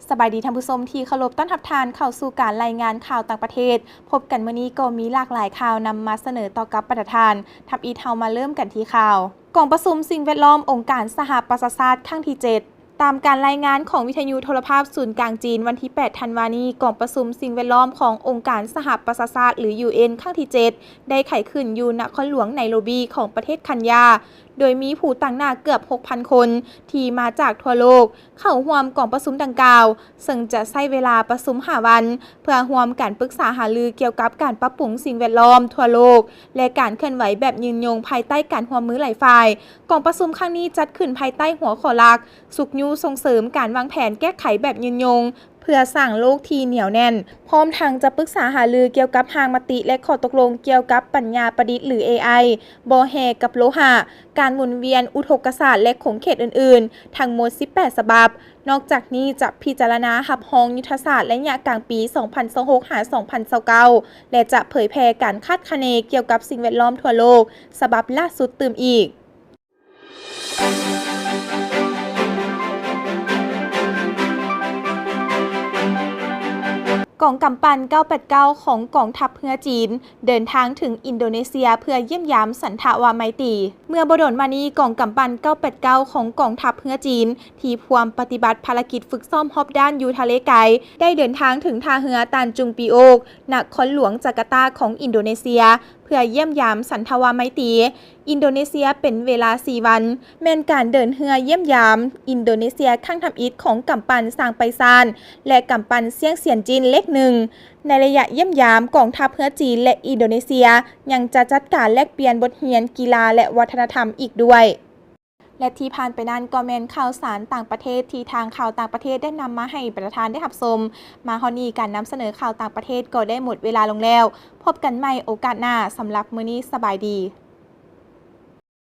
ສະບາຍດີທ່ານຜູ້ຊົມທີ່ເຄົາລົບ, ຕ້ອນຮັບທ່ານເຂົ້າສູ່ການລາຍງານຂ່າວຕ່າງປະເທດ. ພົບກັນມື້ນີ້ກໍມີຫຼາກຫຼາຍຂ່າວນຳມາສະເໜີຕໍ່ກັບບັນດາທ່ານ. ທຳອິດເຮົາມາເລີ່ມກັນທີ່ຂ່າວ ກອງປະຊຸມສິ່ງແວດລ້ອມອົງການສະຫະປະຊາຊາດຄັ້ງທີເຈັດ. ຕາມການລາຍງານຂອງວິທະຍຸໂທລະພາບສູນກາງຈີນ ວັນທີແປດທັນວານີ້, ກອງປະຊຸມສິ່ງແວດລ້ອມຂອງອົງການສະຫະປະຊາຊາດ ຫຼື ຢູເອັນ ຄັ້ງທີເຈັດ ໄດ້ໄຂຂຶ້ນຢູ່ນະຄອນຫຼວງໄນໂຣບີຂອງປະເທດເຄນຍາ, ໂດຍມີຜູ້ຕາງໜ້າເກືອບຫົກພັນຄົນທີ່ມາຈາກທົ່ວໂລກ ເຂົ້າຮ່ວມກອງປະຊຸມດັ່ງກ່າວ, ເຊິ່ງຈະໃຊ້ເວລາປະຊຸມຫ້າວັນ ເພື່ອຮ່ວມກັນປຶກສາຫາລືກ່ຽວກັບການປັບປຸງສິ່ງແວດລ້ອມທົ່ວໂລກ ແລະ ການເຄື່ອນໄຫວແບບຍືນຍົງພາຍໃຕ້ການຮ່ວມມືຫຼາຍຝ່າຍ. ກອງປະຊຸມຄັ້ງນີ້ຈັດຂຶ້ນພາຍໃຕ້ຫົວຂໍ້ຫຼັກ ຊຸກຍູ້ສົ່ງເສີມການວາງແຜນແກ້ໄຂແບບຍືນຍົງ ເພື່ອສ້າງໂລກທີ່ໜຽວແໜ້ນ, ພ້ອມທັງຈະປຶກສາຫາລືກ່ຽວກັບຮ່າງມະຕິ ແລະ ຂໍ້ຕົກລົງກ່ຽວກັບປັນຍາປະດິດ ຫຼື ເອໄອ, ບໍ່ແຮ່ກັບໂລຫະ, ການໝູນວຽນອຸທົກກະສາດ ແລະ ຂົງເຂດອື່ນໆ ທັງໝົດສິບແປດສະບັບ. ນອກຈາກນີ້ຈະພິຈາລະນາຮັບຮອງຍຸດທະສາດໄລຍະກາງປີ ສອງພັນຊາວຫົກ ຫາ ສອງພັນຊາວເກົ້າ ແລະ ຈະເຜີຍແຜ່ການຄາດຄະເນກ່ຽວກັບສິ່ງແວດລ້ອມທົ່ວໂລກສະບັບລ່າສຸດຕື່ມອີກ. ກອງກຳປັ່ນເກົ້າແປດເກົ້າຂອງກອງທັບເຮືອຈີນ ເດີນທາງເຖິງອິນໂດເນເຊຍເພື່ອຢ້ຽມຢາມສັນທະວະໄມຕີ. ເມື່ອບໍ່ດົນມານີ້, ກອງກຳປັ່ນເກົ້າແປດເກົ້າຂອງກອງທັບເຮືອຈີນ ທີ່ພວມປະຕິບັດພາລະກິດຝຶກຊ້ອມຮອບດ້ານຢູ່ທະເລໄກ ໄດ້ເດີນທາງເຖິງທ່າເຮືອຕານຈຸງປີໂອກ ນະຄອນຫຼວງຈາກາຕາຂອງອິນໂດເນເຊຍ ເພື່ອຢ້ຽມຢາມສັນທະວະໄມຕີອິນໂດເນເຊຍເປັນເວລາສີ່ວັນ, ແມ່ນການເດີນເຮືອຢ້ຽມຢາມອິນໂດເນເຊຍຄັ້ງທຳອິດຂອງກຳປັ່ນຊາງໄປຊານ ແລະ ກຳປັ່ນຊຽງສຽນຈິນເລກໜຶ່ງ. ໃນໄລຍະຢ້ຽມຢາມ, ກອງທັບເຮືອຈີນ ແລະ ອິນໂດເນເຊຍ ຍັງຈະຈັດການແລກປ່ຽນບົດຮຽນ, ກິລາ ແລະ ວັດທະນະທຳອີກດ້ວຍ. ແລະ ທີ່ຜ່ານໄປນັ້ນກໍແມ່ນຂ່າວສານຕ່າງປະເທດທີ່ທາງຂ່າວຕ່າງປະເທດໄດ້ນຳມາໃຫ້ບັນດາທ່ານໄດ້ຮັບຊົມ. ມາຮອດນີ້, ການນຳສະເໜີຂ່າວຕ່າງປະເທດກໍໄດ້ໝົດເວລາລົງແລ້ວ. ພົບກັນໃໝ່ໂອກາດໜ້າ. ສຳລັບມື້ນີ້, ສະບາຍດີ.